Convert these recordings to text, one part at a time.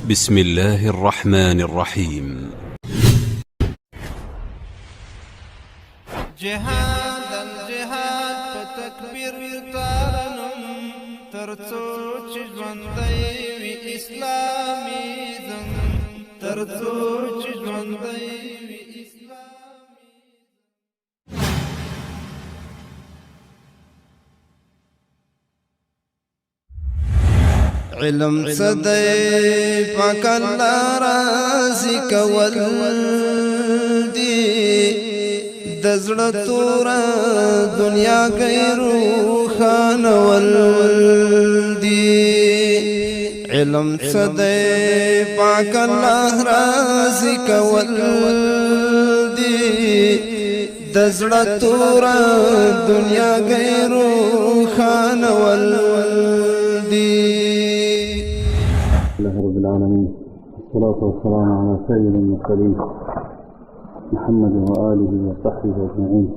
بسم الله الرحمن الرحيم. جهاد الجهاد په تکبیر ترنم، ترڅو چې ژوندی وي اسلامي زم، ترڅو چې ژوندی وي اسلامي. علم څه دی؟ پاک الله راضي کول دي، د زړه توره دنیا غیرو خانول دي. علم څه دی؟ پاک الله راضي کول دي، د زړه توره دنیا غیرو خانول دي. الله رب العالمين، والصلاة والسلام على سيد المرسلين محمد وآله وصحبه أجمعين.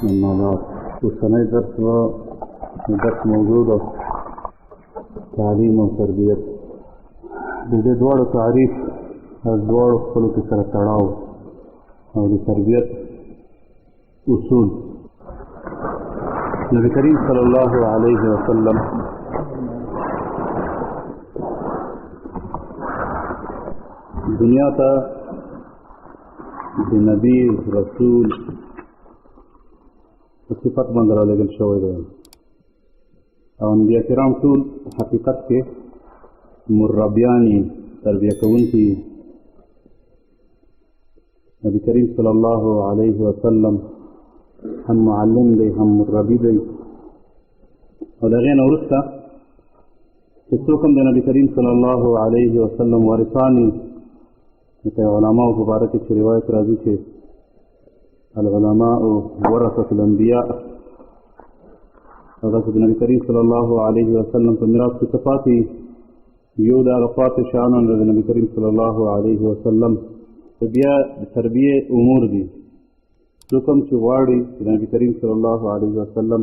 أما بعد، اوسنی درس به درس موضوع ده تعلیم او تربیت. د دې دواړو تعریف او دواړو خپلو کې سره تړاو او د تربیت اصول. نبی کریم صلی الله علیه وسلم دنیا ته د نبی رسول په صفت باندې رالیږل شوی دی، او انبیا کرام ټول حقیقت کې مربیانی تربیه کوونکي. نبی کریم صلی الله علیه وسلم هم معلم دی، هم مربي دی. او د هغې نه وروسته چې څوک هم د نبی کریم صلی الله علیه وسلم وارثان وي، لکه علماو په باره کې چې روایت راځي چې العلماء ورثة الانبیاء، او داسې د نبی کریم صلی الله علیه وسلم په میراث کې څه پاتې، یو د هغه پاتې شیانو نه د نبی کریم صلی الله علیه وسلم بیا د تربیې امور دي. څوک هم چې غواړي چې د نبی کریم صلی الله علیه وسلم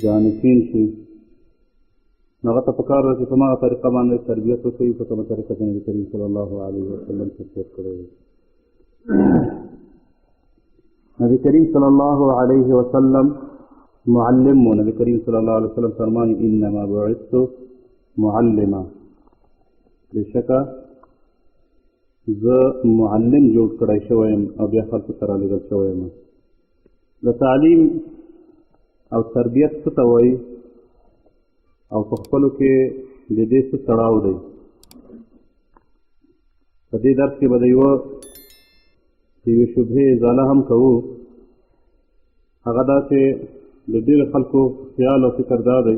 جانشین شي، نو هغه ته پکار ده چې په هماغه طریقه باندې تربیت وکړي په کومه طریقه چې نبی کریم صلی الله علیه وسلم تربیت کړی دی. نبی کریم صلی الله علیه وسلم معلم و. نبی کریم صلی الله علیه وسلم فرمایي انما بعثت معلما، بېشکه زه معلم جوړ کړی شوی یم او بیا خلکو ته رالیږل شوی یم. د تعلیم او تربیت څه ته وایي او په خپلو کې د دې څه تړاو دی؟ په دې درس کې به د یوې شبهې ازاله هم کوو. هغه دا چې د ډېرو خلکو خیال او فکر دا دی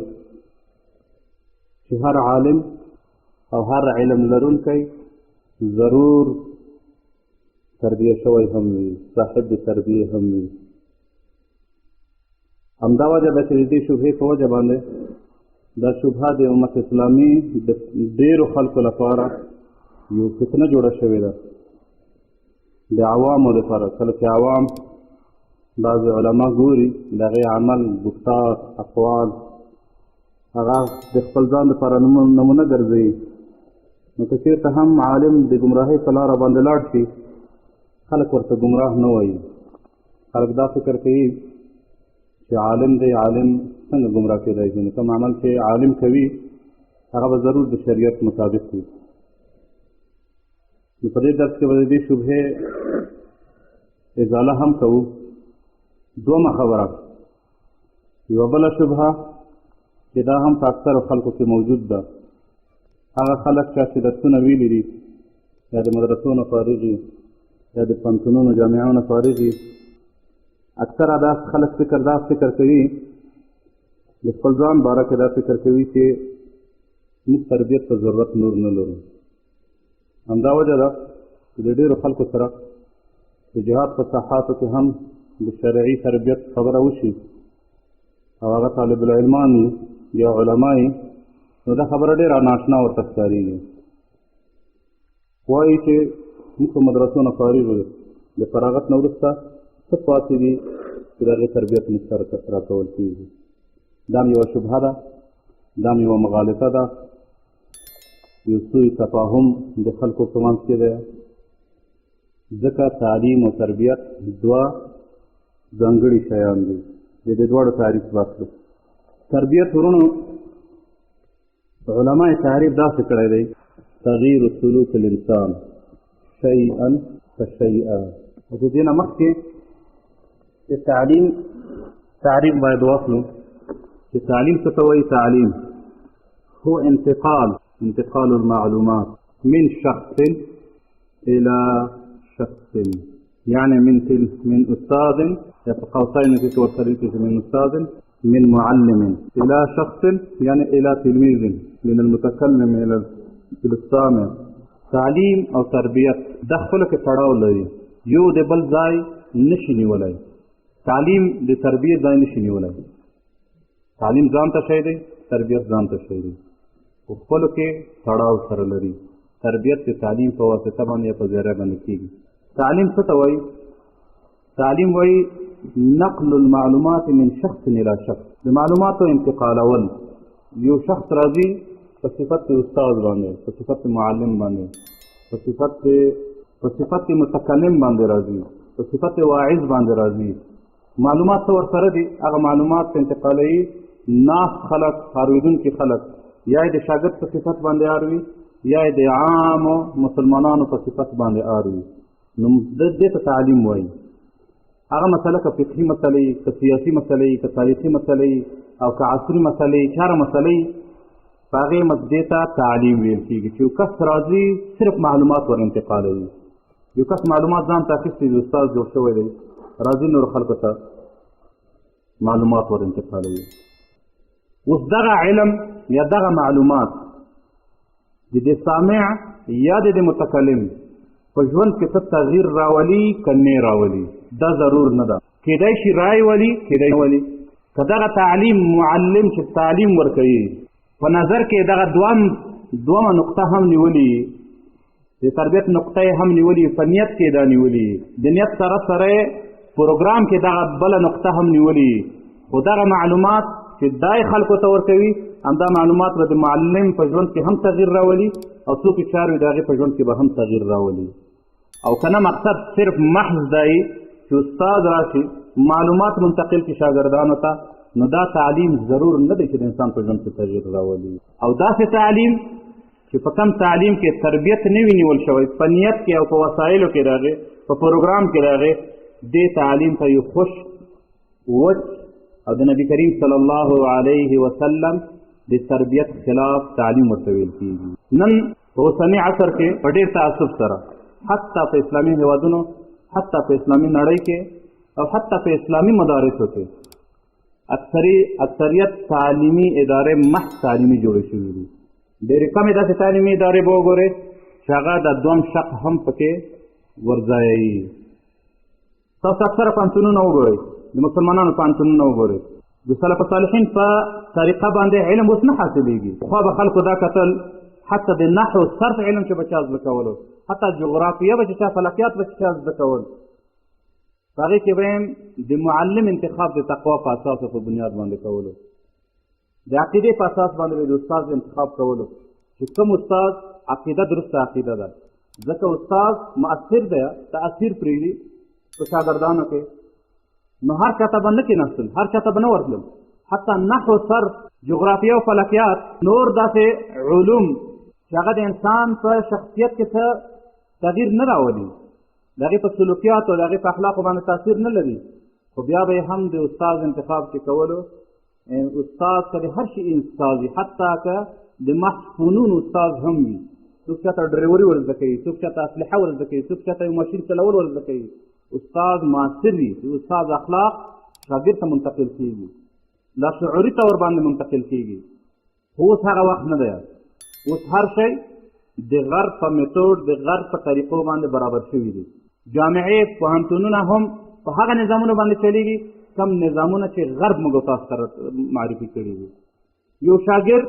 چې هر عالم او هر علم لرونکی ضرور تربیه شوی هم وي، صاحب د تربیې هم وي. همدا وجه ده چې د دې شبهې په وجه باندې دا شبهه د امت اسلامي د ډېرو خلکو لپاره یو فتنه جوړه شوې ده، د عوامو لپاره. کله چې عوام بعضې علما ګوري د هغې عمل، ګفتار، اقوال هغه د خپل ځان لپاره نمونه ګرځوي، نو که چېرته هم عالم د ګمراهۍ په لاره باندې لاړ شي، خلک ورته ګمراه نه وایي. خلک دا فکر کوي چې عالم دی، عالم څنګه ګمراه کېدای شي؟ نو کوم عمل چې عالم کوي هغه به ضرور د شریعت مطابق وي. نو په دې درس کې به د دې شبهې ازاله هم کوو. دومه خبره، یوه بله شبهه چې دا هم په اکثرو خلکو کې موجود ده، هغه خلک چا چې درسونه ویلي دي، یا د مدرسو نه فارغ دي، یا د پوهنتونونو جامعو نه فارغ دي، اکثره دا خلک دا فکر کوي، د خپل ځان باره کې دا فکر کوي چې موږ تربیت ته ضرورت نور نه لرو. همدا وجه ده چې د ډېرو خلکو سره د جهاد په ساحاتو کې هم د شرعي تربیت خبره وشي او هغه طالب العلمان یا علما، نو دا خبره ډېره ناشنا ورته ښکارېږي. وایي چې موږ په مدرسو نه فارغ یو، د فراغت نه وروسته څه پاتې دي چې د هغې تربیت موږ سره راکول کېږي؟ دا هم یوه شبهه ده دا هم یوه مغالطه ده، یو سوء تفاهم د خلکو په منځ کې دی، ځکه تعلیم او تربیت دوه ځانګړي شیان دي. د دې دواړو تعریف واخلو. تربیت ورونو علماء تعریف داسې کړی دی: تغییر سلوک الانسان شیئا فشیئا. او د دې نه مخکې د تعلیم تعریف باید واخلو چې تعلیم څه ته وایي. تعلیم هو انتقال المعلومات من شخص إلى شخص، يعني من أستاذ، قوسين من أستاذ، من معلم إلى شخص، يعني إلى تلميذ، من المتكلم إلى السامع. تعلیم او تربیت د خپلو کې تړاو لري، یو د بل ځای نشي نیولی. تعلیم د تربیت ځای نشي نیولی. تعلیم ځان ته شی دی، تربیت ځان ته شی دی، خو خپلو کې تړاو سره لري. تربیت د تعلیم په واسطه باندې یا په ذریعه باندې کېږي. تعلیم څه ته وایي؟ تعلیم وایي نقل المعلومات من شخص الى شخص، د معلوماتو انتقالول. یو شخص راځي په صفت استاد باندې، په صفت معلم باندې، په صفت متکلم باندې راځي، په صفت واعظ باندې راځي. معلومات څه ورسره دي؟ هغه معلومات انتقالوي. ناس خلک، اورېدونکي خلک، یا یې د شاګرد په صفت باندې اروي، یا یې د عامو مسلمانانو په صفت باندې اروي. نو دې ته تعلیم وایي. هغه مسله که فقهي مسله وي، که سیاسي مسله وي، که تاریخي مسله وي، او که عصري مسله وي، چاره مسله وي، په هغې دې ته تعلیم ویل کېږي. چې یو کس راځي صرف معلومات ور انتقالوي. یو کس معلومات ځان ته اخیستي دي، استاد جوړ شوی دی، راځي نور خلکو ته معلومات ور انتقالوي. اوس دغه علم یا دغه معلومات د دې سامع یا د دې متکلم په ژوند کې څه تغییر راولي که نه راولي، دا ضرور نه ده. کېدای شي رای ولي، کېدای ولي. که دغه تعلیم معلم چې تعلیم ورکوي په نظر کې دغه دومه نقطه هم نیولي، د تربیت نقطه یې هم نیولي، په نیت کې دا نیولي، د نیت سره سره پروګرام کې دغه بله نقطه هم نیولي، خو دغه معلومات چې دای خلکو ته ورکوي، همدا معلومات به د معلم په ژوند کې هم تغییر راولي، او څوک چې چار وي د هغې په ژوند کې به هم تغییر راولي. او که نه مقصد صرف محض دی چې استاد راشي معلومات منتقل کړي شاګردانو ته، نو دا تعلیم ضرور نه دی چې د انسان په ژوند کې تغییر راولي. او داسې تعلیم چې په کم تعلیم کې تربیت نه وي نیول شوی، په نیت کې او په وسایلو کې راغی، په پروګرام کې راغی، دې تعلیم ته یو خوش وچ او د نبی کریم صلی الله علیه وسلم د تربیت خلاف تعلیم ورته ویل کېږي. نن په اوسني عصر کې په ډېر تعصب سره حتی په اسلامي هېوادونو، حتی په اسلامي نړۍ کې، او حتی په اسلامي مدارسو کې اکثریت تعلیمي ادارې محض تعلیمي جوړې شوې دي. ډېرې کمې داسې تعلیمي ادارې به وګورې چې هغه د دوم شق هم پکې ورځایوي. تاسو اکثره پوهنتونونه وګورئ، د مسلمانانو پوهنتونونه وګورئ، د سلف صالحین په طریقه باندې علم اوس نه حاصلېږي. پخوا به خلکو دا کتل، حتی د نحو صرف علم چې به چا زده کولو، حتی جغرافیه به چې چا، فلکیات به چې چا زده کول، په هغې کې به یې د معلم انتخاب د تقوا په اساس او په بنیاد باندې کولو، د عقیدې په اساس باندې به د استاد انتخاب کولو چې کوم استاد عقیده درسته عقیده ده، ځکه استاد مؤثر دی، تاثیر پرېږدي په شاګردانو کې. نو هر چا ته به نه کېناستل، هر چا ته به نه ورتلل. حتی نحو، صرف، جغرافیه او فلکیات، نور داسې علوم چې هغه د انسان په شخصیت کې څه تغییر نه راولي، د هغې په سلوکیاتو، د هغې په اخلاقو باندې تاثیر نه لري، خو بیا به یې هم د استاد انتخاب چې کولو، استاد که د هر شي استاد وي، حتی که د محض فنون استاد هم وي، څوک چاته ډریوري ور زده کوي، څوک چاته اسلحه ور زده کوي، څوک چاته یو ماشین چلول ور زده کوي، استاد معاصر وي. د استاد اخلاق شاګرد ته منتقل کېږي، لا شعوري طور باندې منتقل کېږي. خو اوس هغه وخت نه دی. اوس هر شی د غرب په میتود، د غرب په طریقو باندې برابر شوي دي. جامعې، پوهنتونونه هم په هغه نظامونو باندې چلېږي کوم نظامونه چې غرب موږ تاسو ته معرفي کړي دي. یو شاګرد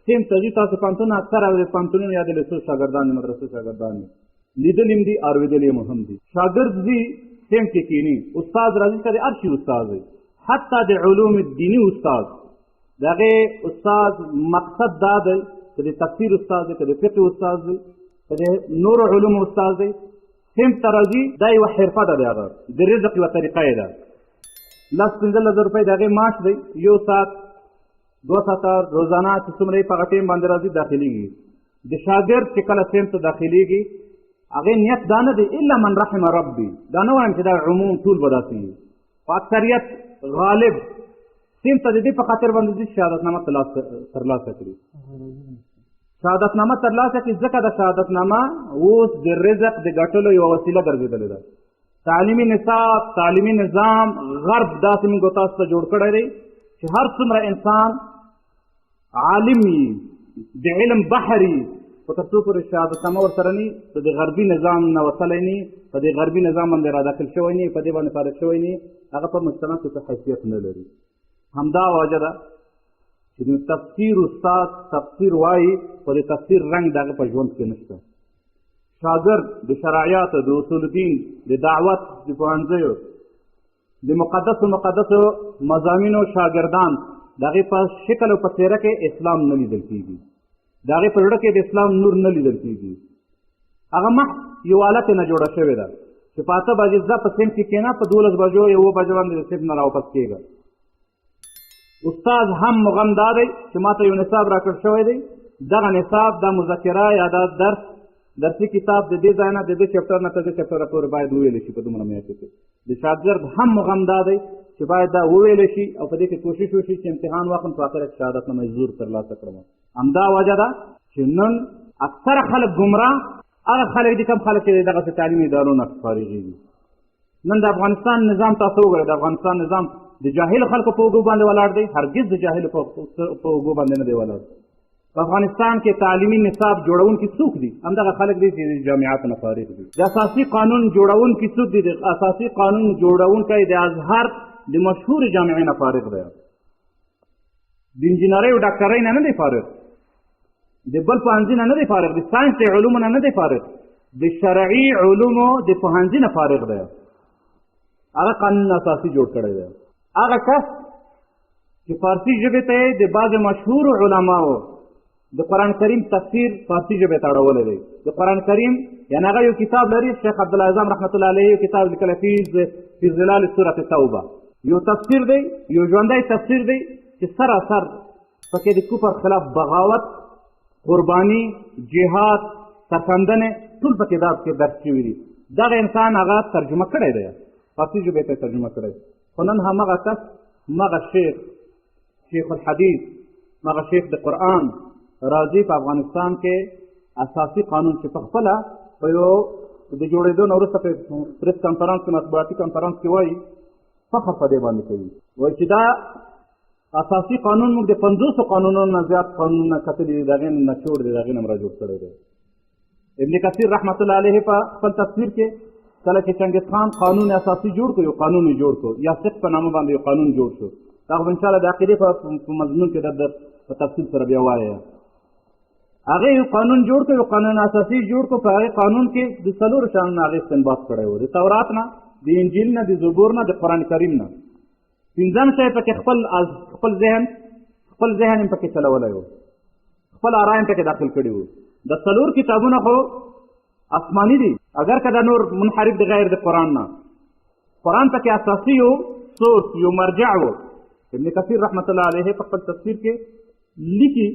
سیم ته ځي، تاسو پوهنتون اکثره د پوهنتونونو یا د لیسو شاګردان، مدرسو شاګردان لیدلي هم دي، اورېدلي هم دي. شاګرد ځي سیم کې کښېني، استاد راځي، ته د هر شي استاد دی، حتی د علوم دیني استاد د هغې استاد مقصد دا دی که د تفسیر استاد دی، که د فقه استاد دی، که د نورو علومو استاد دی، صنف ته راځي، دا یوه حرفه ده، د هغه د رزق یوه طریقه یې ده. لس 15,000 روپۍ د هغې معاش دی، یو ساعت 2 ساعته روزانه چې څومره یې په هغه ټیم باندې راځي داخلېږي. د شاګرد چې کله صنف ته داخلېږي هغې نیت دا نه دی الا من رحم ربي، دا نه وایم چې دا عموم ټول به داسې وي، خو اکثریت غالب صنف ته د دې په خاطر باندې ځي چې شهادتنامه ترلاسه کړي. شهادتنامه ترلاسه کړي ځکه د شهادتنامه اوس د رزق د ګټلو یوه وسیله ګرځېدلې ده. تعلیمي نصاب، تعلیمي نظام غرب داسې موږ تاسو ته جوړ کړی دی چې هر څومره انسان عالم وي، د علم بحر وي، خو تر څو پورې شهادتنامه ورسره نه وي، د غربي نظام نه وتلی نه، په دې غربي نظام باندې را داخل شوی نه، په دې باندې فارغ شوی نه، هغه په مجتمع کې څه حیثیت نه لري. همدا وجه ده چې د تفسیر استاد تفسیر وایي، خو د تفسیر رنګ د هغه په ژوند کې نشته. شاګرد د شرعیاتو، د اصول دین، د دعوت، د پوهنځیو، د مقدسو مضامینو شاګردان د هغې په شکل او په څېره کې اسلام نه لیدل کېږي، د هغې په زړه کې د اسلام نور نه لیدل کېږي. هغه محض یو حالت نه جوړه شوې ده چې په 8 بجې ځه په صنف کې کښېنه، په 12 بجو 1 بجه باندې د صنف نه راواپس کېږه. استاد هم مغم دا دی چې ما ته یو نصاب راکړ شوی دی، دغه نصاب، دا مذاکره یا دا درس، درسي کتاب د دې ځای نه د دې چپټر نه تر دې چپټره پورې باید وویل شي په دومره میاشتو کې. د شاګرد هم مغم دا دی چې باید دا وویل شي او په دې کې کوشش وشي چې امتحان واخلم، په آخره کې شهادتنامه زور ترلاسه کړم. همدا وجه ده چې نن اکثره خلک ګمراه هغه خلک دي کوم خلک چې دغسې تعلیمي ادارو نه فارغېږي. نن د افغانستان نظام تاسو وګورئ، د افغانستان نظام د جاهل خلکو په اوږو باندې ولاړ دی، هرګز د جاهل په اوږو باندې نه دی ولاړ. په افغانستان کې تعلیمي نصاب جوړونکي څوک دي؟ همدغه خلک دي چې د جامعاتو نه فارغ دي. د اساسي قانون جوړونکي څوک دي؟ د اساسي قانون جوړونکی د ازهر د مشهور جامعې نه فارغ دی، د انجینرۍ او ډاکټرۍ نه نه دی فارغ، د بل پوهنځي نه نه دی فارغ، د ساینس د علومو نه نه دی فارغ، د شرعي علومو د پوهنځي نه فارغ دی. هغه قانون اساسي جوړ کړی دی. هغه کس چې فارسي ژبې ته یې د بعضې مشهورو علماو د قرآن کریم تفسیر فارسي ژبې ته اړولی دی. د قرآن کریم یعنې هغه یو کتاب لري، شیخ عبدالعظام رحمت الله علیه یو کتاب لیکلی فی ظلال سورة توبه، یو تفسیر دی، یو ژوندی تفسیر دی چې سراسر پکې د کفر خلاف بغاوت، قرباني، جهاد، سرښندنې ټول په کتاب کې درج شوي دي. دغه انسان هغه ترجمه کړی دی، فارسي ژبې ته ترجمه کړی. خو نن همغه کس، مغه شیخ، شیخ الحدیث، مغه شیخ د قرآن راځي په افغانستان کې اساسي قانون چې په خپله په یو د جوړېدو نه وروسته په پریس کانفرنس کې، مطبوعاتي کانفرنس کې وایي، فخر په دې باندې کوي، وایي چې دا اساسي قانون موږ د 50 قانونونو نه زیات قانونونه کتلي دي، د هغې نه نچوړ دی، د هغې نه هم را جوړ کړی دی. ابن کثیر رحمت الله علیه په خپل تفسیر کې کله چې چنګیز خان قانون اساسي جوړ کړو، یو قانون یې جوړ کړو، یا فقه په نامه باندې یو قانون جوړ شو، دا خو انشاءالله د عقیدې په مضمون کې د په تفصیل سره بیا وایه. هغې یو قانون جوړ کړو، یو قانون اساسي جوړ کړو، په هغې قانون کې د 4 شیانو نه هغې استنباط کړی و، د تورات نه، د انجیل نه، د زبور نه، د قرآن کریم نه. پنځم شی پکې خپل ذهن یې پکې چلولی و، خپل آرا یې پکې داخل کړي وو. د 4 کتابونه خو آسماني دي، اګر که دا نور منحرف د غیر د قرآن نه، قرآن پکې اساسي یو سورس، یو مرجع و. ابن کثیر رحمت الله علیه په خپل تفسیر کې لیکي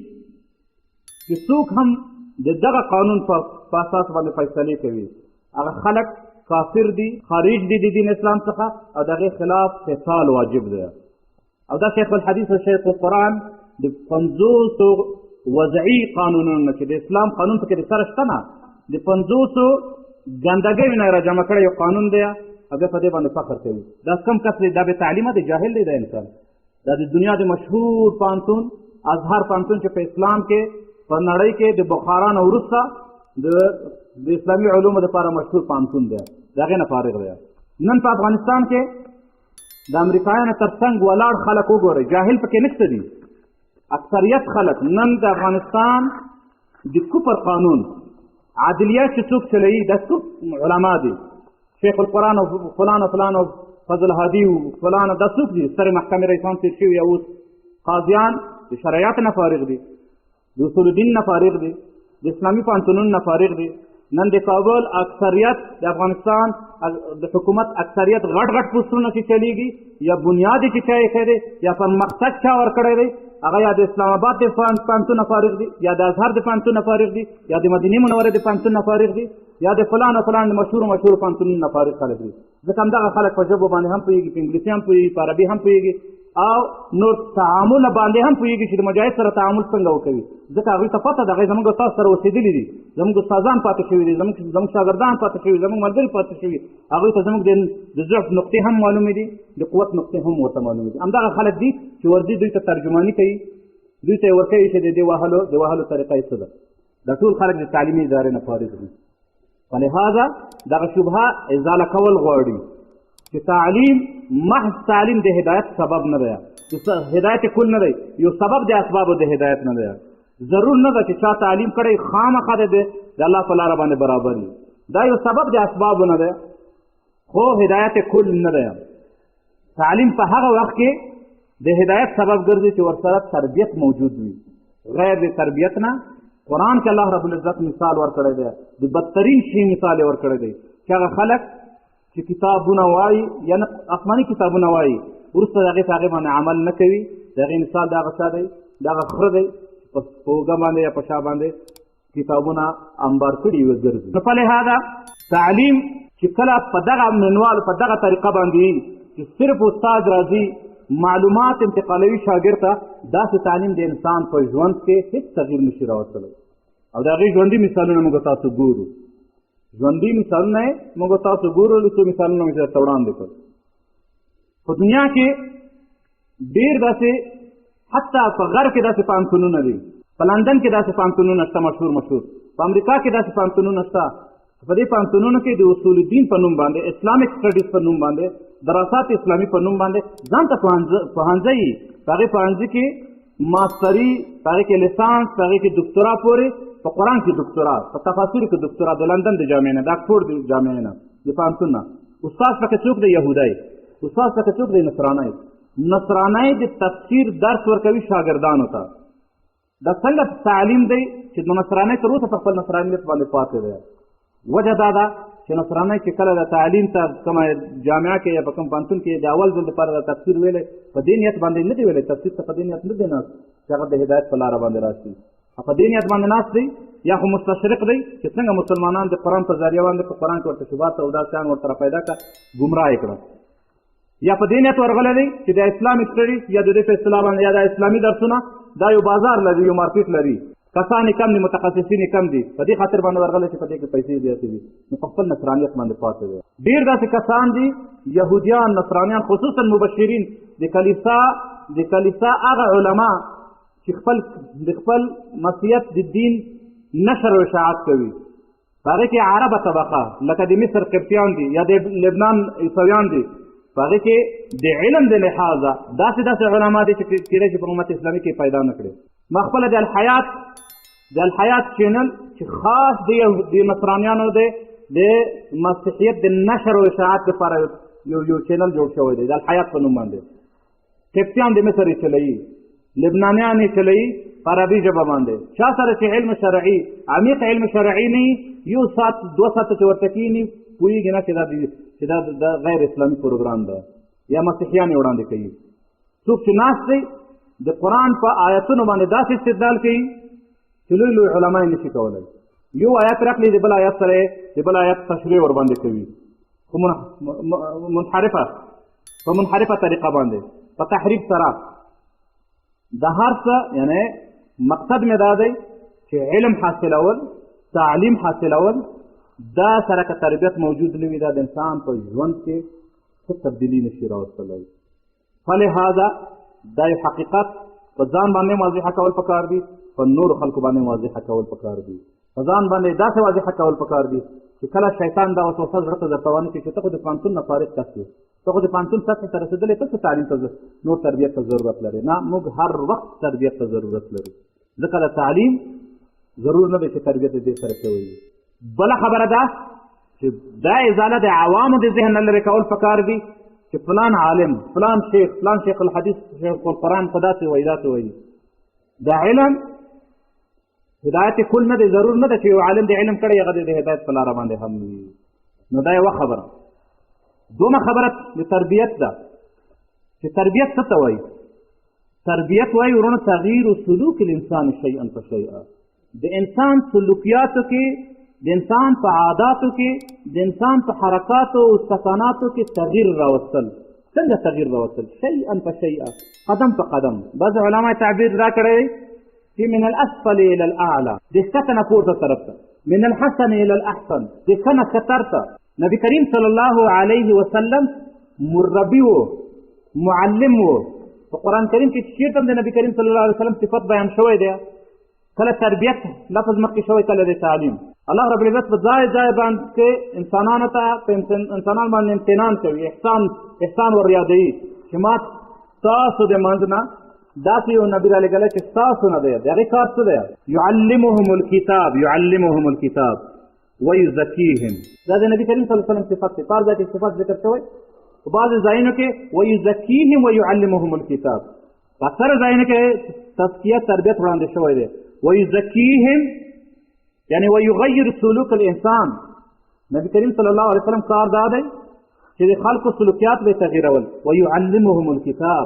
چې څوک هم د دغه قانون په اساس باندې فیصلې کوي، هغه خلک کافر دي، خارج دي د دین اسلام څخه، او د هغې خلاف قتال واجب دی. او دا شیخ الحدیث او شیخ القرآن د 50 وضعي قانونونو نه چې د اسلام قانون پکې د سره شته نه، د 50 ګندګیو نه راجمع کړی یو قانون دی، او بیا په دې باندې فخر کوي. دا کوم کس دی؟ دا بې تعلیمه دی، جاهل دی دا انسان. دا د دنیا د مشهور پوهنتون ازهر پوهنتون چې په اسلام کې په نړۍ کې د بخارا نه وروسته د اسلامي علومو دپاره مشهور پوهنتون دی، د هغې نه فارغ دی. نن په افغانستان کې د امریکایانو تر څنګ ولاړ خلک وګورئ، جاهل پکې نشته دي. اکثریت خلک نن د افغانستان د کفر قانون عدلیه چې څوک چلوي، دا څوک علما دي، شیخ القرآن او فلان او فلان او فضل هادي او فلان، دا څوک دي؟ سترې محکمې رئیسان تېر شوي یا اوس قاضیان د شرعیات نه فارغ دي، د اصول الدین نه فارغ دي، د اسلامي پوهنتونونو نه فارغ دي. نن د کابل اکثریت، د افغانستان د حکومت اکثریت غټ غټ پوسټونه چې چلیږي یا بنیاد چې چا ایښی دی یا پرمختګ چا ورکړی دی، هغه یا د اسلام آباد د پوهنتون نه فارغ دي، یا د ازهر د پوهنتون نه فارغ دي، یا د مدینې منورې د پوهنتون نه فارغ دي، یا د فلان او فلان د مشهورو مشهورو پوهنتونونو نه فارغ خلک دي. ځکه همدغه خلک په ژبو باندې هم پوهېږي، په انګلیسي هم پوهېږي، په عربي هم پوهېږي او نور تعامل باندې هم پوهېږي چې د مجاهد سره تعامل څنګه وکوي. ځکه هغوی ته پته ده، هغوی زموږ استاد سره اوسېدلي دي، زموږ استادان پاتې شوي دي، زموږ شاګردان پاتې شوي، زموږ ملګري پاتې شوي. هغوی ته زموږ د ضعف نقطې هم معلومې دي، د قوت نقطې هم ورته معلومې دي. همدغه خلک دي چې ورځي دوی ته ترجماني کوي، دوی ته یې ورکوي چې د دې وهلو طریقه یې څه ده. دا ټول خلک د تعلیمي ادارې نه فارغ دي. فلهذا دغه شبهه ازاله کول غواړي چې تعلیم محض تعلیم د هدایت سبب نه دی، هدایت کل نه دی، یو سبب د اسبابو د هدایت نه دی. ضرور نه ده چې چا تعلیم کړی خامخا دی د الله په لاره باندې برابر وي، دا یو سبب د اسبابو نه دی، خو هدایت کل نه دی. تعلیم په هغه وخت کې د هدایت سبب ګرځي چې ورسره تربیت موجود وي. غیر د تربیت نه قرآن کې الله رب العزت مثال ورکړی دی، د بدترین شي مثال یې ورکړی دی چې هغه خلک چې کتابونه وایي، یعنې آسماني کتابونه وایي، وروسته د هغې په هغې باندې عمل نه کوي. د هغې مثال د هغه څه دی؟ د هغه خره دی په اوږه باندې یا په شا باندې کتابونه انبار کړي وي ګرځي. نو فلهذا تعلیم چې کله په دغه منوال په دغه طریقه باندې چې صرف استاد راځي معلومات انتقالوي شاګرد ته، داسې تعلیم د انسان په ژوند کې هېڅ تغییر نشي راوستلی. او د هغې ژوندي مثالونه موږ تاسو ګورو، ژوندي مثالونه یې موږ تاسو ګورو. له څو مثالونه مې درته وړاندې کړل. په دنیا کې ډېر داسې، حتی په غرب کې داسې پوهنتونونه دي، په لندن کې داسې پوهنتونونه شته مشهور مشهور، په امریکا کې داسې پوهنتونونه شته. په دې پوهنتونونو کې د اصول الدین په نوم باندې، اسلامیک سټډیز په نوم باندې، دراسات اسلامي په نوم باندې ځان ته پوهنځی، په هغې پوهنځي کې ماستري، په هغې کې لیسانس، په هغې کې دکتورا پورې، په قرآن کې دکتورا، په تفاسیر کې دکتورا، د لندن د جامعې نه، د اکسفورډ د جامعې نه، د پوهنتون نه. استاد پکې څوک دی؟ یهودی. استاد پکې څوک دی؟ نصرانی. نصرانی د تفسیر درس ورکوي شاګردانو ته. دا څنګه تعلیم دی چې د نصرانی تر اوسه په خپل نصرانیت باندې پاتې دی؟ وجه دا ده چې نصرانی چې کله د تعلیم ته کومه جامعه کې یا په کوم پوهنتون کې د اول ځل لپاره د تفسیر ویلی، په دې نیت باندې نه دی ویلی، تفسیر ته په دې نیت نه دی ناست چې هغه د هدایت په لاره باندې راشي، په دې نیت باندې ناست دی یا خو مستشرق دی چې څنګه مسلمانان د قرآن په ذریعه باندې په قرآن کې ورته شبهات او داسې شیان ورته پیدا کړه ګمراه یې کړه، یا په دې نیت ورغلی دی چې د اسلامي سټډیز یا د دې په اصطلاح باندې یا د اسلامي درسونه دا یو بازار لري، یو مارکیټ لري، کسان یې کم دي، متخصصین یې کم دي، په دې خاطر باندې ورغلی چې په دې کې پیسې زیاتې دي، نو په خپل نصرانیت باندې پاتې دی. ډېر داسې کسان دي، یهودیان، نصرانیان، خصوصا مبشرین، د کلیسا هغه علما چې د خپل مسیحیت د دین نشر او اشاعت کوي، په هغې کې عربه طبقه لکه د مصر قبطیان دي یا د لبنان عیسویان دي، په هغې کې د علم د لحاظه داسې داسې علما دي چې کېدای شي په امت اسلامي کې پیدا نه کړي. ما خپله د الحیات چینل چې خاص د نصرانیانو دی د مسیحیت د نشر او اشاعت لپاره یو چینل جوړ شوی دی د الحیات په نوم باندې. قبطیان د مصر یې چلوي، لبنانیان یې چلوي په عربي ژبه باندې. چا سره چې علم شرعي، عمیق علم شرعي نه وي، یو ساعت دوه ساعته چې ورته کښېني پوهېږي نه چې دا غیر اسلامي پروګرام ده یا مسیحیان یې وړاندې کوي. څوک چې ناست دی د قرآن په آیتونو باندې داسې استدلال کوي چې لوی لوی علما یې نشي کولی. یو آیت راکړي د بل آیت سره د بل آیت تشریح ورباندې کوي، خو منحرفه، په منحرفه طریقه باندې، په تحریف سره. د هر څه یعنې مقصد مې دا دی چې علم حاصلول، تعلیم حاصلول، دا سره که تربیت موجود نه وي دا د انسان په ژوند کې څه تبدیلي نشي راوستلی. فلهذا دا یو حقیقت په ځان باندې واضحه کول پکار دي، په نورو خلکو باندې واضحه کول پکار دي، په ځان باندې داسې واضحه کول پکار دي چې کله شیطان دا وسوسه زړه ته درته وانه کړي چې ته خو د پوهنتون نه فارغ کس یې، ته خو د پوهنتون سطحې ته رسېدلی، ته څه تعلیم ته نور تربیت ته ضرورت لرې. نه، موږ هر وخت تربیت ته ضرورت لرو، ځکه د تعلیم ضرور نه دی چې تربیت دې سره شوی وي. بله خبره ده چې دا ازاله د عوامو د ذهن نه لرې کول پکار دي. چې فلان عالم، فلان شیخ، فلان شیخ الحدیث، شیخ القرآن په داسې وایي داسې وایي. د علم هدایت کل نه دی، ضرور نه ده چې یو عالم د علم کړی هغه د هدایت په لاره باندې هم وي. نو دا یوه خبره. دومه خبره د تربیت ده چې تربیت څه ته وایي؟ تربیت وایي وروڼه تغییر سلوک الانسان شیئا فشیئا، د انسان سلوکیاتو کې، د انسان په عاداتو کې، د انسان په حرکاتو او سکاناتو کې تغییر راوستل. څنګه تغییر راوستل؟ شیئا فشیئا، قدم په قدم. بعض علما تعبیر دا کړی چې من الاسفل الى الاعلى، د ښکته نه پورته طرف ته، من الحسن الى الاحسن، د ښه نه ښه تر ته. نبی کریم صلی الله علیه وسلم مربي و، معلم و. په قرآن کریم کې چېرته هم د نبی کریم صلی الله علیه وسلم صفت بیان شوی دی، کله تربیت لفظ مخکې شوی، کله د تعلیم. الله رب العزت په ځای ځای باندې انسانانو ته په انسانانو باندې امتنان کوي، احسان ور یادوي چې ما ستاسو د منځ نه داسې یو نبي رالیږلی چې ستاسو نه دی. د هغې کار څه دی؟ یعلمهم الکتاب، یعلمهم الکتاب ویزکیهم. دا د نبي کریم صلی الله علیه وسلم صفت دی. په هر ځای کې صفت ذکر شوی، په بعضې ځایونو کې ویزکیهم ویعلمهم الکتاب، په اکثره ځایونو کې تزکیه تربیت وړاندې شوی دی. ویزکیهم یعنی ویغیر سلوک الانسان. نبی کریم صلی الله علیه وسلم کار دا دی چې د خلکو سلوکیات به تغیرول. ویعلمهم الکتاب،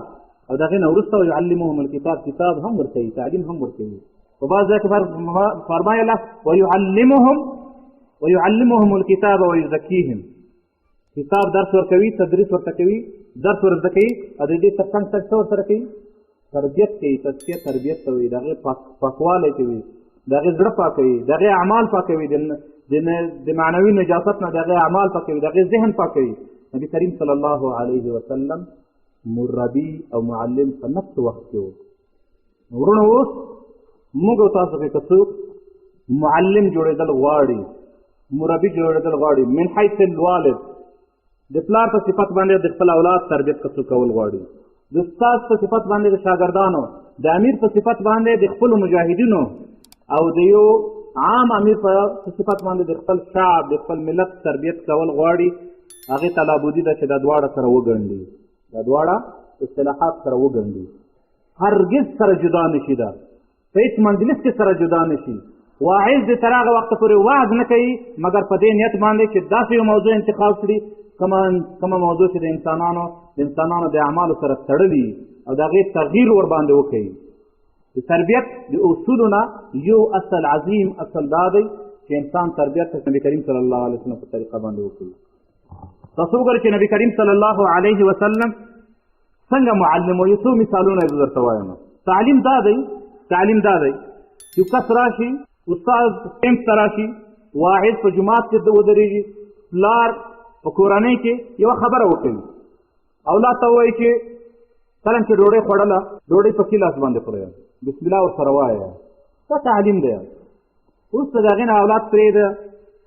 او د هغې نه وروسته ویعلمهم الکتاب، کتاب هم ورکوي، تعلیم هم ورکوي. په بعض ځای کې فرمایي الله ویعلمهم ویعلمهم الکتاب ویزکیهم. کتاب درس ورکوي، تدریس ورته کوي، درس ورزده کوي، او د دې تر څنګ څه ورسره کوي؟ تربیت کوي. تزکیه تربیت ته وایي، د هغې پاکوالی کوي، د هغې زړه پاکوي، د هغې اعمال پاکوي، د معنوي نجاست نه د هغې اعمال پاکوي، د هغې ذهن پاکوي. نبی کریم صلی الله علیه وسلم مربي او معلم په نفس وخت کې و. وروڼه اوس موږ او تاسو کې که څوک معلم جوړېدل غواړي، مربي جوړېدل غواړي، من حیث الوالد، د پلار په صفت باندې د خپل اولاد تربیت که څوک کول غواړي، د استاد په صفت باندې د شاګردانو، د امیر په صفت باندې د خپلو مجاهدینو، او د یو عام امیر په صفت باندې د خپل شعب، د خپل ملت تربیت کول غواړي، هغې ته لابودي ده چې دا دواړه سره وګنډي، دا دواړه اصطلاحات سره وګنډي، هرګز سره جدا نشي، ده په هېڅ مجلس کې سره جدا نشي. واعظ دې تر هغه وخته پورې وعظ نه کوي مګر په دې نیت باندې چې داسې یو موضوع انتخاب کړي کومه موضوع چې د انسانانو د اعمالو سره تړلي او د هغې تغییر ورباندې وکړي. د تربیت د اصولو نه یو اصل عظیم اصل دا دی چې انسان تربیت د نبی کریم صلی الله علیه وسلم په طریقه باندې وکړي. تاسو وګورئ چې نبی کریم صلی الله علیه وسلم څنګه معلم و. یو څو مثالونه زه درته وایم. تعلیم دا دی، تعلیم دا دی چې کس راشي، استاد صنف ته راشي، واعظ په جومات کې ودرېږي، پلار په کورنۍ کې یوه خبره وکوي، اولاد ته ووایي چې کله چې ډوډۍ خوړله، ډوډۍ په ښي لاس باندې خورئ، بسم الله ورسره وایه. دا تعلیم دی. وروسته د هغې نه اولاد پرېږده،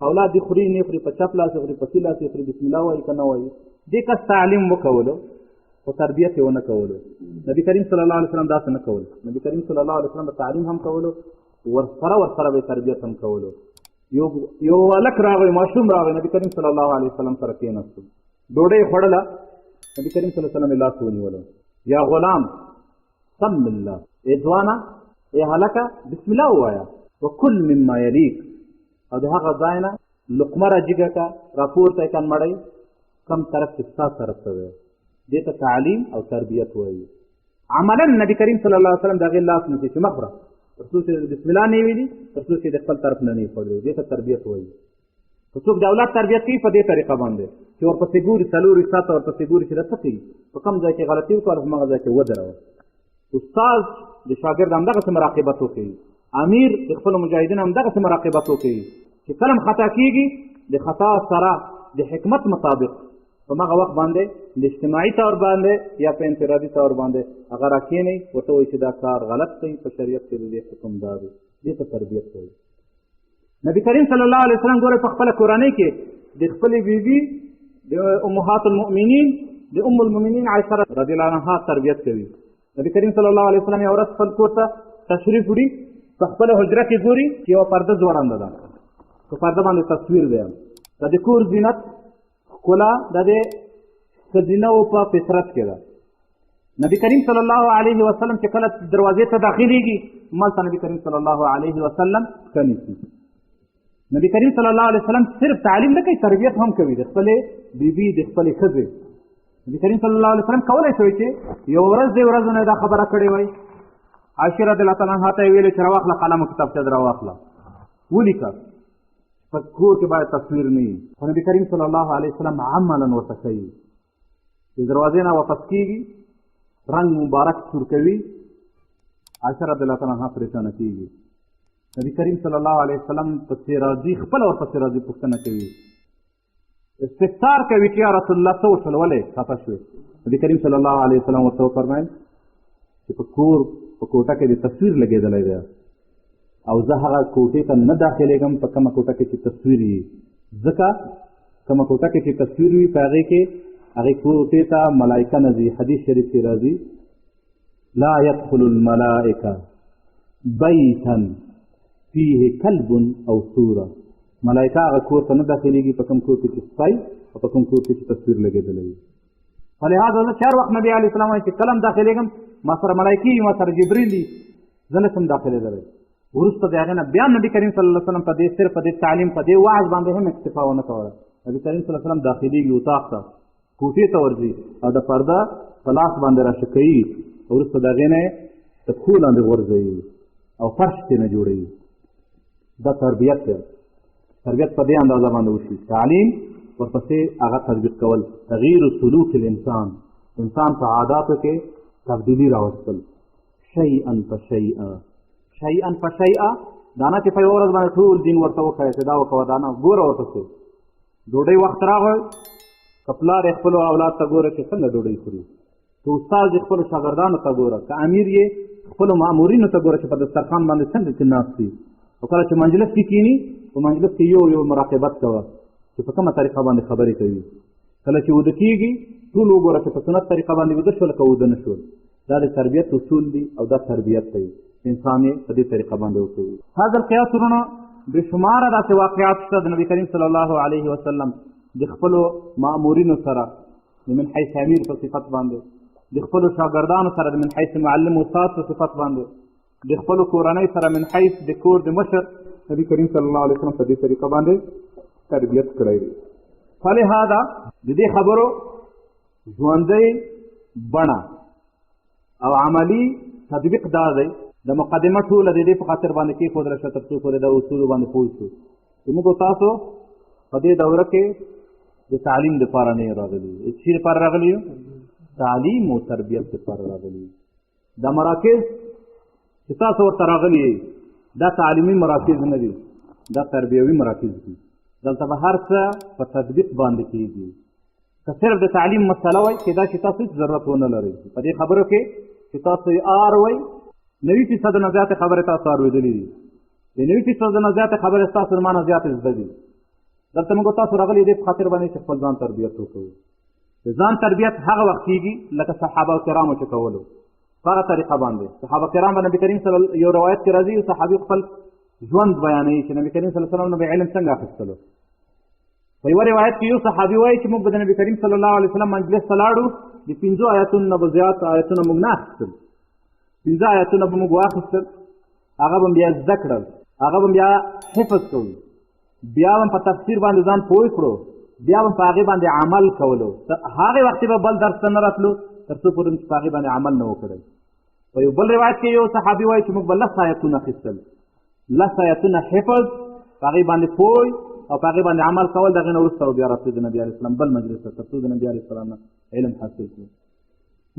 اولاد دې خوري نه خوري، په چپ لاس یې خوري، په ښي لاس یې خوري، بسم الله وایي که نه وایي. دې کس تعلیم وکولو خو تربیت یې ونه کولو. نبی کریم صلی الله علیه وسلم داسې نه کول. نبی کریم صلی الله علیه وسلم به تعلیم هم کولو، ورسره به تربیت هم کولو. یو هلک راغی، ماشوم راغی، نبی کریم صلی الله علیه وسلم سره کېناستو، ډوډۍ یې خوړله، نبی کریم صلی الله علیه وسلم یې لاس ونیولو، یا غلام سم الله، ای ځوانه، ای هلکه، بسم الله ووایه، وکل مما یلیک، او د هغه ځای نه لقمه را جګه که، راپورته یې که مړی کم طرف چې ستا طرف ته دی. دې ته تعلیم او تربیت وایي. عملا نبی کریم صلی الله علیه وسلم د هغې لاس نیسي چې مه خوره، تر څو چې بسم الله نه ویلي، تر څو چې د خپل طرف نه نه وي خوړلی. دې ته تربیت وایي. که څوک د اولاد تربیت کوي په دې طریقه باندې چې ورپسې ګوري، 4 ساعته ورپسې ګوري چې دا څه کوي، په کوم ځای کې غلطي وکړه هماغه ځای کې ودروه. استاد د شاګرد همدغسې مراقبت وکوي، امیر د خپلو مجاهدینو همدغسې مراقبت وکوي چې کله هم خطا کېږي د خطا سره د حکمت مطابق په مغه وخت باندې د اجتماعي طور باندې یا په انفرادي طور باندې هغه راکېنئ، ورته وایي چې دا کار غلط دی، په شریعت کې د دې حکم دا دی. دې ته تربیت وایي. نبی کریم صلی الله علیه وسلم ګوره په خپله کورنۍ کې د خپلې بیبي د امهات المؤمنین د ام المؤمنین عایشه رضی الله عنها تربیت کوي. نبی کریم صلی الله علیه وسلم یوه ورځ خپل کور ته تشریف وړي، په خپله حجره کې ګوري چې یوه پرده ځوړنده ده، په پرده باندې تصویر دی، دا د کور زینت ښکلا، دا د ښځینه و په فطرت کې ده. نبی کریم صلی الله علیه وسلم چې کله دروازې ته داخلېږي، ملته نبی کریم صلی الله علیه وسلم پښه نیسي. نبی کریم صلی الله علیه وسلم صرف تعلیم نه کوي، تربیت هم کوي د خپلې بیبي، د خپلې ښځې. نبی کریم صلی الله علیه وسلم کولی شوی چې یو ورځ دې ورځو نه دا خبره کړې وای. عائشې رضی الله تعالی عنها ته یې ویلې چې راواخله قلم او کتابچه دې راواخله، ولیکه، په کور کې باید تصویر نه وي. خو نبی کریم صلی الله علیه وسلم عملا ورته ښیي. د دروازې نه واپس کېږي، رنګ مبارک سور کوي. عائشه رضی الله تعالی عنها پرېشانه کېږي. نبی کریم صلی الله علیه وسلم پسې راځي، خپله ورپسې راځي، پوښتنه کوي، استفسار کوي چې یا رسول الله څه وشول، ولې خفه شوې؟ نبی کریم صلی الله علیه وسلم ورته وفرمیل چې په کور په کوټه کې د تصویر لګېدلی دی او زه هغه کوټې ته نه داخلېږم په کومه کوټه کې چې تصویر وي، ځکه کومه کوټه کې چې تصویر وي په هغې کې هغې کوټې ته ملایکه نه ځي. حدیث شریف کې راځي لا يدخل الملائکه بیتا فيه کلب او صوره. ملایکه هغه کور ته نه داخلېږي په کوم کور کې چې سپی او په کوم کور کې چې تصویر لګېدلی وي. فلهذا زه چې هر وخت نبي علیه السلام وایي چې کله هم داخلېږم ما سره ملایکې وي، ما سره جبریل دي، زه نه شم داخلېدلی. وروسته د هغې نه بیا نبي کریم صلی الله علیه وسلم په دې صرف په دې تعلیم په دې وعظ باندې هم اکتفا ونه کوله. نبي کریم صلی الله علیه وسلم داخلېږي اتاق ته، کوټې ته ورځي او د پرده په لاس باندې راشکوي، وروسته د هغې نه یې د پښو لاندې غورځوي او فرش ترې نه جوړوي. دا تربیت دی. تربیت په دې اندازه باندې وشي، تعلیم ورپسې هغه تطبیق کول، تغییر سلوک الانسان، انسان په عاداتو کې تبدیلي راوستل، شیئا فشیئا، شیئا فشیئا. دا نه چې په یوه ورځ باندې ټول دین ورته وښیه چې دا وکوه دا نه، ګوره ورپسې ډوډۍ وخت راغی، که پلار یې خپلو اولاد ته ګوره چې څنګه ډوډۍ خوري، که استاد یې خپلو شاګردانو ته ګوره، که امیر یې خپلو مامورینو ته ګوره چې په دسترخوان باندې څنګه کې ناست دي، او کله چې مجلس کې کینی په مجلس کې یو یو مراقبت کوه چې په کومه طریقه باندې خبرې کوي. کله چې وده کېږي ټول وګوره چې په سنت طریقه باندې وده شول که وده نه شول. دا د تربیت اصول دي او دا تربیت دی، انسان یې په دې طریقه باندې وکوي. هذا القیاس وروڼه بې شماره داسې واقعات شته د نبي کریم صلی الله علیه وسلم د خپلو مامورینو سره د من حیث امیر په صفت باندې، د خپلو شاګردانو سره د من حیث معلم استاد په صفت باندې، د خپلو کورنۍ سره من حیث د کور د مشر. نبی کریم صلی الله علیه وسلم په دې طریقه باندې تربیت کړی دی. فلهذا د دې خبرو ژوندۍ بڼه او عملی تطبیق دا دی، د مقدمه ټوله د دې په خاطر باندې کېښودله شوه تر څو پورې دا اصولو باندې پوه شو چې موږ تاسو په دې دوره کې د تعلیم دپاره نه راغلي یو. څه دپاره راغلي یو؟ تعلیم او تربیت دپاره راغلي یو. دا مراکز چې تاسو ورته راغلي یئ دا تعلیمي مراکز نه دي، دا تربیوي مراکز دي. دلته به هر څه په تطبیق باندې کېږي. که صرف د تعلیم مسله وای، کېدای شي تاسو هېڅ ضرورت ونه لرئ په دې خبرو کې چې تاسو یې آر وای. 90% نه زیاتې خبرې تاسو اورېدلې دي، د 90% نه زیاتې خبرې ستاسو له ما نه زیاتې زده دي. دلته موږ تاسو راغلي دې په خاطر باندې چې خپل ځان تربیت وکړو. د ځان تربیت هغه وخت کېږي لکه صحابه کرامو چې کولو په هغه طریقه باندې. صحابه کرام به نبي کریم صلی یو روایت کې راځي، یو صحابي خپل ژوند بیانوي چې نبي کریم صلی الله علیه وسلم نه به علم څنګه اخیستلو. په یوه روایت کې یو صحابي وایي چې موږ به د نبي کریم صلی الله علیه وسلم مجلس ته لاړو، د 5 آیتونو نه به زیات آیتونه موږ نه اخیستل، 5 آیتونه به موږ واخیستل، هغه به بیا زده کړل، هغه به بیا حفظ کړو، بیا به په تفسیر باندې ځان پوه کړو، بیا به په هغې باندې عمل کولو. هغې وخت به بل درس ته نه راتلو تر څو پورې چې په هغې باندې عمل نه وکړی. په یو بل روایت کې یو صحابي وایي چې موږ به 10 آیتونه اخیستل، 10 آیتونه حفظ، په هغې باندې پوه او په هغې باندې عمل کول. د هغې نه وروسته به بیا راتلو د نبي علیه السلام بل مجلس ته تر څو د نبي علیه السلام نه علم حاصل کړو.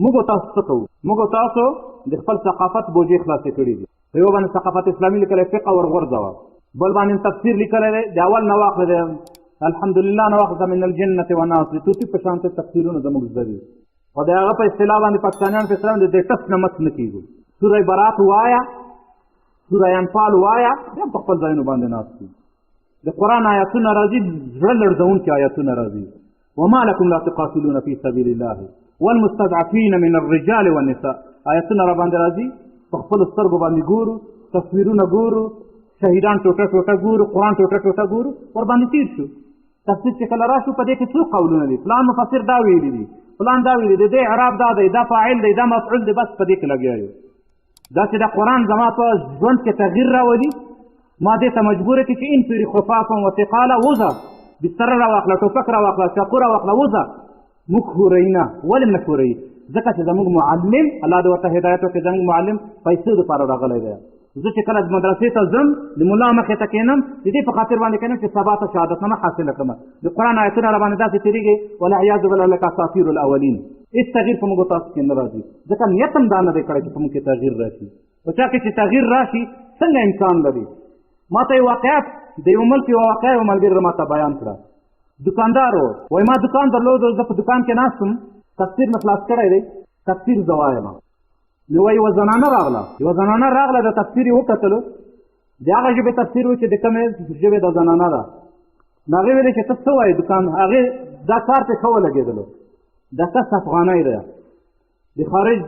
موږ او تاسو څه کوو؟ موږ او تاسو د خپل ثقافت بوجې خلاصې کړې دي. په یو باندې ثقافت اسلامي لیکلی فقه ورغورځوه، بل باندې تفسیر لیکلی دی، د اول نه واخله دی الحمدلله نه واخله من الجنة والناس، د طوطي په شان ته تفسیرونه زموږ زده دي. خو د هغه په اصطلاح باندې پاکستانیان په اصطلاح باندې د ټس نه مس نه کېږو. سوره برات وایه، سوره انفال وایه، بیا په خپل ځایونو باندې ناست دي. د قرآن آیاتونه راځي، زړه لړزوونکي آیاتونه راځي. وما لكم لا تقاتلون في سبيل الله والمستضعفين من الرجال والنساء، آیاتونه را باندې راځي، په خپلو سترګو باندې ګورو، تصویرونه ګورو، شهیدان ټوټه ټوټه ګورو، قرآن ټوټه ټوټه ګورو، ور باندې تیر شو. تفسیر چې کله راشو په دې کې څو قولونه دي، فلان مفسر دا ویلي دي، فلان دا ویلي دي، د دې اعراب دا دی، دا فاعل دی، دا مفعول دی، بس په دې کې لګیا یو. دا چې د قرآن زما په ژوند کې تغییر راولي، ما دې ته مجبور کړي چې ان پورې خفافا و ثقالا وځه، بستره راواخله، ټوپک راواخله، چاقو راواخله، وځه. موږ ښوروي نه. ولې نه ښوروي؟ ځکه چې زموږ معلم، الله دې ورته هدایت وکړي، زموږ معلم پیسو دپاره راغلی دی. زه چې کله مدرسې ته ځم، د ملا مخې ته کښېنم، د دې په خاطر باندې کښېنم چې سبا ته شهادتنامه حاصله کړم. د قرآن آیتونه راباندې داسې تېرېږي، والعیاذ بالله لکه اساطیر الاولین. هېڅ تغییر په موږ تاسو کې نه راځي، ځکه نیت هم دا نه دی کړی چې په موږ کې تغییر راشي. په چا کې چې تغییر راشي څنګه امکان لري؟ ما ته یو واقعیت د یو ملک یوه واقعه یو ملګري ما ته بیان کړه. دکاندار و، وایي ما دکان درلود، زه په دکان کې ناست وم، تفسیر مې خلاص کړی دی، تفسیر زه وایم. نو وایي یوه زنانه راغله، یوه زنانه راغله، د تفسیر یې وکتلو، د هغه ژبې تفسیر و چې د کومې ژبې د زنانه ده. نو هغې ویلې چې ته څه وایې دکان؟ هغې دا کار پرې ښه ولګېدلو، دا کس افغانی دی، د خارج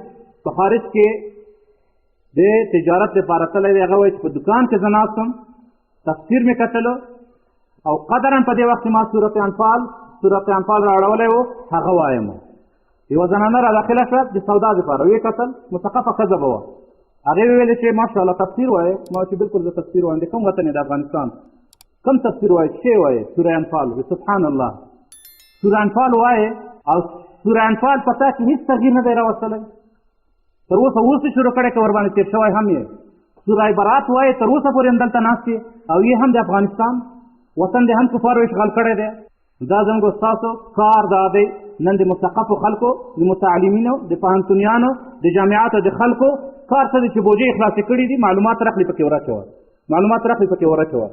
په خارج کې د تجارت لپاره تللی دی. هغه وایي چې په دکان کې زه ناست وم، تفسیر مې کتلو، او قدرا په دې وخت کې ما سورت انفال رااړولی و، هغه وایم. یوه زنانه را داخله شوه د سودا دپاره، ویې کتل، مثقفه ښځه به وه. هغې وویلې چې ماشاءالله تفسیر وایې؟ ما چې بالکل زه تفسیر وایم. د کوم وطن یې؟ د افغانستان. کوم تفسیر وایې؟ څه وایې؟ سوره انفال. سبحان الله، سوره انفال وایې او سوره انفال په تا کې هېڅ تغییر نه دی راوستلی، تر اوسه اوس یې شروع کړی که ورباندې تېر شوی هم یې. سوره برات وایې، تر اوسه پورې هم دلته ناست یې، او یې هم د افغانستان وطن دې هم کفارو اشغال کړی دی. دا زموږ ستاسو کار دا دی نن د مثقفو خلکو، د متعلمینو، د پوهنتونیانو، د جامعاتو د خلکو کار څه دی چې بوجۍ خلاصې کړي دي، معلومات راخلي پکې وراچوه، معلومات راخلي پکې وراچوه.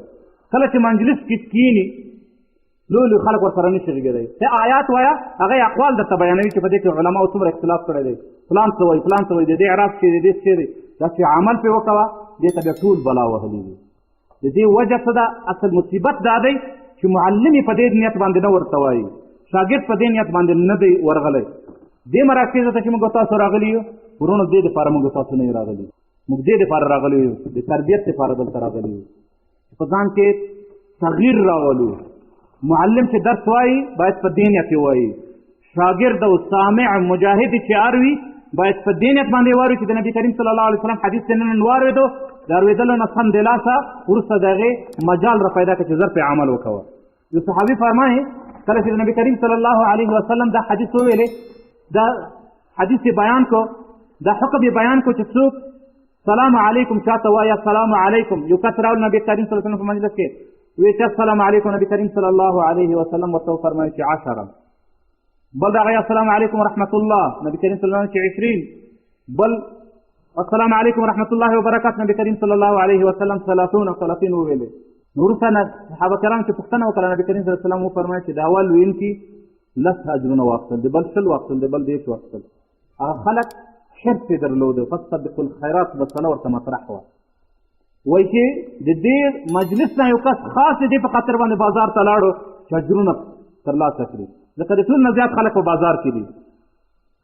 کله چې مجلس کې کښېني، لوی لوی خلک ورسره نشي غږېدی. ته آیات وایه، هغه یې اقوال درته بیانوي چې په دې کې علماو څومره اختلاف کړی دی، فلان څه وایي، فلان څه وایي، د دې اعراب څه دی، د دې څه دی. دا چې عمل پرې وکوه، دې ته بیا ټول بلا وهلي دي. د دې وجه څه ده؟ اصل مصیبت دا دی چې معلم یې په دې نیت باندې نه ورته وایي، شاګرد په دې نیت باندې نه دی ورغلی. دې مراکزو ته چې موږ تاسو راغلي یو وروڼو، دې دپاره موږ تاسو نه یو راغلي، موږ دې دپاره راغلي یو، د تربیت دپاره دلته راغلي یو، په ځان کې تغییر راولو. معلم چې درس وایي باید په دې نیت یې وایي، شاګرد او سامع مجاهد چې اروي باید په دې نیت باندې واوري چې د نبي کریم صلی الله علیه وسلم حدیث ته نن واورېدو، د اورېدلو نه سمدلاسه وروسته د هغې مجال را پیدا کړه چې زر پرې عمل وکوه. یو صحابي فرمایي کله چې د نبي کریم صلی الله علیه وسلم دا حدیث وویلې، دا حدیث یې بیان کړو، دا حکم یې بیان کړو چې څوک سلام علیکم چاته وایي، السلام علیکم، یو کس راوړ نبي کریم صلی الله علیه وسلم په مجلس کې وی چې السلام علیکم، نبي کریم صلی الله علیه وسلم ورته وفرمایل چې 10، بل دغه السلام علیکم ورحمة الله، نبي کریم صلی الله علیه وسلم چې 20، بل السلام علیکم ورحمة الله وبرکاته، نبي کریم صلی الله علیه وسلم 30 30 وویلې. وروسته صحابه کرام چې پوښتنه وکړه، نبي کریم صلی الله علیه وسلم وفرمایل چې د اول ویونکي 10 اجرونه واخیستل، د بل 20 واخیستل، د بل 30 واخیستل. هغه خلک حرص یې درلود، فاستبقوا الخیرات مسله ورته مطرح وه. وایي چې د دې مجلس نه یو کس خاص د دې په خاطر باندې بازار ته لاړو چې اجرونه ترلاسه کړي، ځکه د ټول نه زیات خلک په بازار کې دي.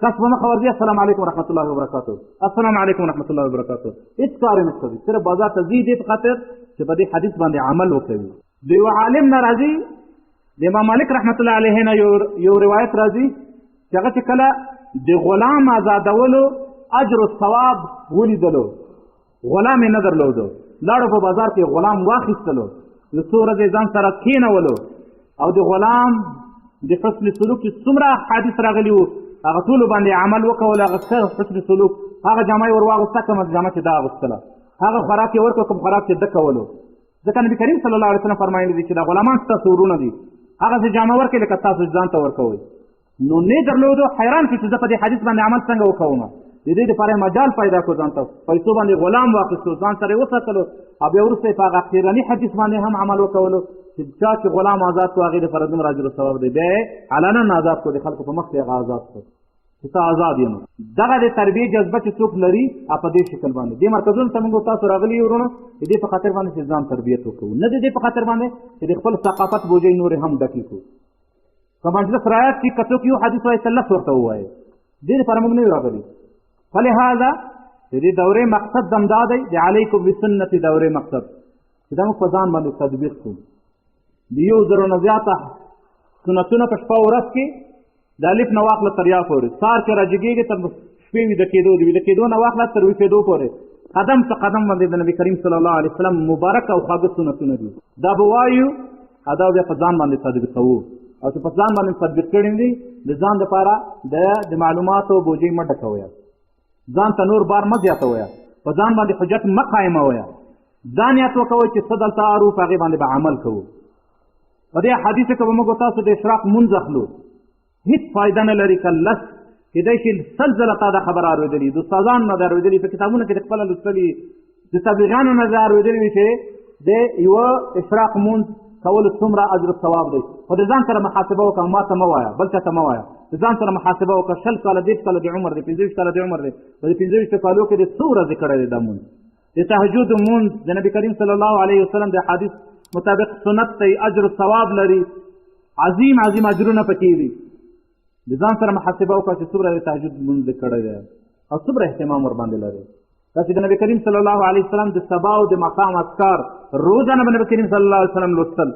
کس به مخه ورځي، السلام علیکم ورحمة الله وبرکاته، السلام علیکم ورحمة الله وبرکاته، هېڅ کار یې نشته دی، صرف بازار ته ځي دې په خاطر چې په دې حدیث باندې عمل وکوي. د یو عالم نه راځي، د امام مالک رحمة الله علیه نه یو روایت راځي چې هغه چې کله د غلام ازادولو اجر او ثواب ولیدلو، غلام یې نه درلودو، لاړو په بازار کې غلام واخیستلو، یو څو ورځې ځان سره کښېنولو، او د غلام د حسن سلوک چې څومره حدیث راغلي وو هغه ټولو باندې عمل وکول. هغه ښه حسن سلوک، هغه جامه یې ور واغوسته کومه جامه چې ده اغوستله، هغه خوراک یې ورکړ کوم خوراک چې ده کولو. ځکه نبي کریم صلی الله علیه وسلم فرمایلي دي چې دا غلامان ستاسو وروڼه دي، هغسې جامه ورکړئ لکه تاسو ځان ته ورکوئ. نو نه درلودو، حیران شو چې زه په دې حدیث باندې عمل څنګه وکوم. د دې دپاره یې مجال پیدا کړو، ځان ته پیسو باندې غلام واخیستو، ځان سره یې وساتلو، او بیا وروسته یې په هغه اخرني حدیث باندې هم عمل وکولو چې چا چې غلام آزاد کړو هغې دپاره دومره اجر او ثواب دی. بیا یې علنا آزاد کړو، د خلکو په مخ کې هغه آزاد کړو چې ته آزاد یې. نو دغه د تربیې جذبه چې څوک لري په دې شکل باندې دې مرکزونو ته موږ تاسو راغلي یو وروڼو، د دې په خاطر باندې چې ځان تربیت وکړو، نه د دې په خاطر باندې چې د خپل ثقافت بوجۍ نورې هم ډکې کړو. که مجلس رایات شي، که څوک یو حدیث وایي ته لس ورته ووایې، دې لپاره موږ نه یو راغلي. فلهذا د دې دورې مقصد هم دا دی، د علیکم بسنت دورې مقصد چې دا موږ په ځان باندې تطبیق کړو. د 1000 نه زیاته سنتونه په شپه ورځ کې د الف نه واخله تر یا پورې، سهار چې راجګېږي تر شپې ویده کېدو د ویده کېدو نه واخله تر ویښېدو پورې قدم په قدم باندې د نبی کریم صلی الله علیه وسلم مبارک او خواږه سنتونه دي. دا به وایو او دا بیا په ځان باندې تطبیقوو، او چې په ځان باندې تطبیق کړي دي د ځان دپاره د معلوماتو بوجۍ مه ډکوئ، ځان ته نور بار مه زیاتوئ، په ځان باندې حجت مه قایموئ، دا نیت وکوئ چې څه دلته ارو په هغې باندې به عمل کوو. په دې حدیث کې به موږ تاسو د اشراق مونځ اخلو، هیڅ فایده نه لري که لس کېدای شي 100 ځله تا دا خبره اورېدلي، د استادانو نه د اورېدلي، په کتابونو کې د خپله لوستلي، د تبلیغانو نه د اورېدلي وي چې د یوه اشراق مونځ کولو څومره اجر ثواب دی. خو د ځان سره محاسبه وکړه، ما ته مه وایه، بل چا ته مه وایه، د ځان سره محاسبه وکړه. 20 کاله 30 کاله د عمر دی، 25 کاله د عمر دی، په دې 25 کالو کې د څو ورځې کړی دی دا مونځ؟ د تهجد مونځ د نبی کریم صلی الله علیه وسلم د حدیث مطابق سنت دی، اجر ثواب لري، عظیم عظیم اجرونه پکې دي. د ځان سره محاسبه وکړه چې څومره د تهجد لمونځ دې کړی دی او څومره اهتمام ورباندې لري. دا چې د نبی کریم صلی الله علیه وسلم د سبا او د ماښام اذکار روزانه به نبی کریم صلی الله علیه وسلم لوستل،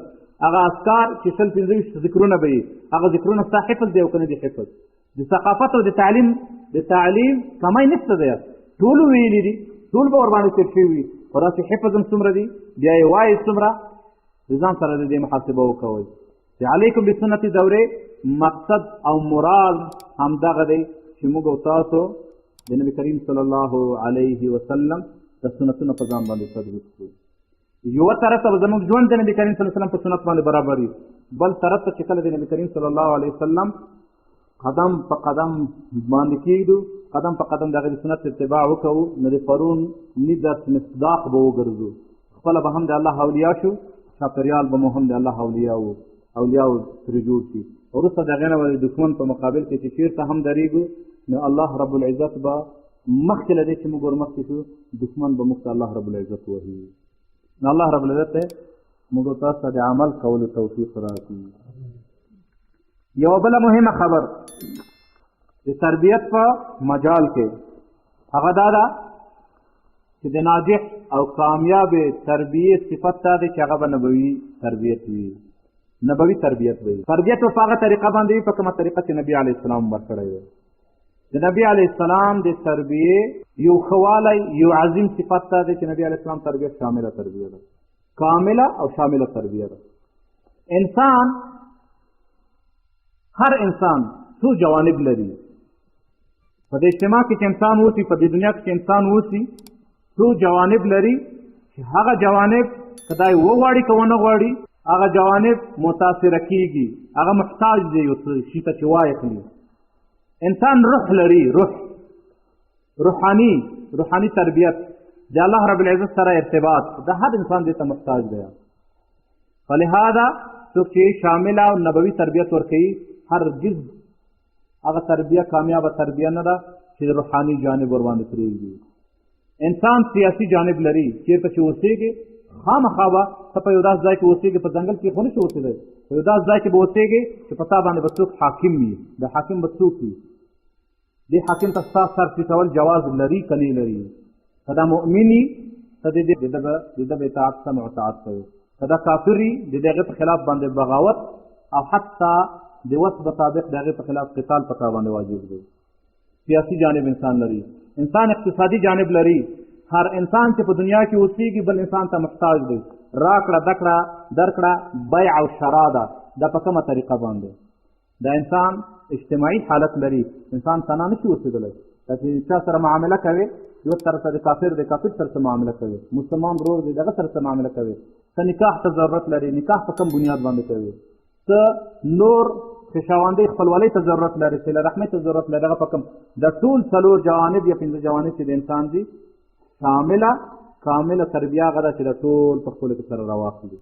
هغه اذکار چې 20 25 ذکرونه به یې، هغه ذکرونه ستا حفظ دی او که نه دي حفظ؟ د ثقافت او د تعلیم کمی نشته دی، ټولو ویلي دي، ټول به ورباندې تېر شوي وي، خو داسې حفظ هم څومره دي، بیا یې وایې څومره. د ځان سره د دې محاسبه وکوئ. د علیکم بسنتي دورې مقصد او مراد همدغه دی چې موږ او تاسو د نبی کریم صلی الله علیه وسلم د سنتونو په ځان باندې تطبیق کړو. یوه طرف ته به زموږ ژوند د نبی کریم صلی الله علیه وسلم په سنت باندې برابر وي، بل طرف ته چې کله د نبی کریم صلی الله علیه وسلم قدم په قدم باندې کېږدو، قدم په قدم د هغې د سنت اتباع وکړو، نو د پرون ني درس مصداق به وګرځو، خپله به هم د الله اولیا شو، چاپېریال به مو هم د الله اولیاو ترې جوړ شي. وروسته د هغې نه به د دښمن په مقابل کې چې چېرته هم درېږو، نو الله رب العزت به مخکې له دې چې موږ ورمخکې شو، دښمن به موږ ته الله رب العزت وهي. نو الله رب العزت موږ تاسو ته د عمل کولو توفیق راکړي. یوه بله مهمه خبر د تربیت په مجال کې هغه دا ده چې د ناجح او کامیاب تربیې صفت دا دی چې هغه به نبوي تربیت وي، نبوي تربیت وي. تربیت په هغه طریقه باندې وي په کومه طریقه چې نبی علیه السلام ورکړی دی. د نبی علیه السلام د تربیې یو ښه والی، یو عظیم صفت دا دی چې نبی علیه السلام تربیت شامله تربیه ده، کامله او شامله تربیه ده. انسان، هر انسان څو جوانب لري. په دې اجتماع کې چې انسان اوسي، په دې دنیا کې چې انسان اوسي، څو جوانب لري چې هغه جوانب که دا یې وغواړي که ونه غواړي، هغه جوانب متاثره کیږي، هغه محتاج دی یو څه شي ته چې وایخلي. انسان روح لري، روح روحاني تربیت، د الله رب العزت سره ارتباط، د هر انسان دې ته محتاج دی. فلهذا څوک چې شامله او نبوي تربیت ورکوي، هرګز هغه تربیه کامیابه تربیه نه ده چې روحاني جانب ورباندې پرېږدي. انسان سیاسي جانب لري، چېرته چې اوسېږي خامخا به ته په یو داسې ځای کې اوسېږي، په ځنګل کې خو نه شي اوسېدی، په یو داسې ځای کې به اوسېږي چې په تا باندې به څوک حاکم وي، د حاکم به څوک وي، دې حاکم ته ستا سر ټیټول جواز لري که نه لري؟ که دا مؤمن وي ته د ده به اطاعت سمع او طاعت کوې، که دا کافر وي د هغې په خلاف باندې بغاوت او حتی د وس مطابق د هغې په خلاف قتال په تا باندې واجب دی. سیاسي جانب انسان لري، انسان اقتصادي جانب لري. هر انسان چې په دنیا کې اوسېږي بل انسان ته محتاج دی. راکړه دکړه درکړه بیع او شرا ده، دا په کومه طریقه باندې؟ دا انسان اجتماعي حالت لري، انسان تنها نشي اوسېدلی. دا چې چا سره معامله کوي، یو طرف ته د کافر دی، کافر سره څه معامله کوي، مسلمان ورور دی، دغه سره څه معامله کوي، ته نکاح ته ضرورت لري، نکاح په کوم بنیاد باندې کوي، ته نور خویشاوندۍ خپلولۍ ته ضرورت لري، صله رحمۍ ته ضرورت لري، هغه په کوم؟ دا ټول 4 جوانب یا 5 جوانب چې د انسان دي، شامله کامله تربیه هغه ده چې دا ټول په خپلو کې سره راواخلي.